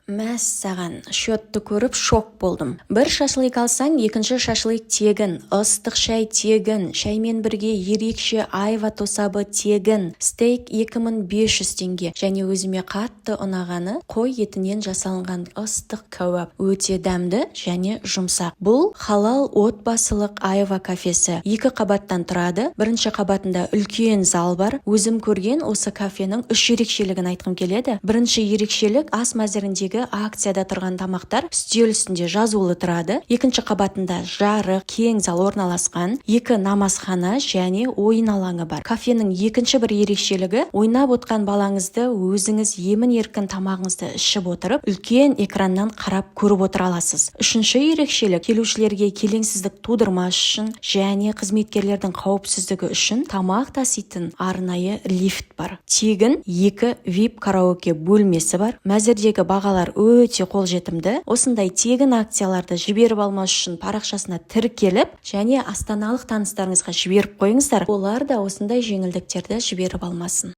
Мәссаған, счетты көріп шок болдым. Бір шашлык алсаң, екінші шашлык тегін, ыстық шай тегін, шаймен бірге ерекше айва тосабы тегін, стейк 2500 теңге. Және өзіме қатты ұнағаны – қой етінен жасалынған ыстық кәуап, өте дәмді және жұмсақ. Бұл халал отбасылық Айва кафесі екі қабаттан тұрады. Бірінші қабатында үлкен зал бар. Өзім көрген осы кафенің үш ерекшелігін айтқым келеді. Бірінші ерекшелік: ас мәзіріндегі акцияда тұрған тамақтар үстел үстінде жазулы тұрады. Екінші қабатында жарық, кең зал орналасқан, екі намазхана және ойын алаңы бар. Кафенің екінші бір ерекшелігі: ойнап отқан балаңызды өзіңіз емін еркін тамағыңызды ішіп отырып, үлкен экраннан қарап, көріп отыра аласыз. Үшінші ерекшелік: келушілерге келеңсіздік тудырмас үшін және қызметкерлердің қауіпсіздігі үшін тамақ таситын арнайы лифт бар. Тегін екі вип караоке бөлмесі бар. Мәзірдегі бағалар өте қолжетімді. Осындай тегін акцияларды жіберіп алмас үшін парақшасына тіркеліп және астаналық таныстарыңызға жіберіп қойыңыздар, олар да осындай жеңілдіктерді жіберіп алмасын.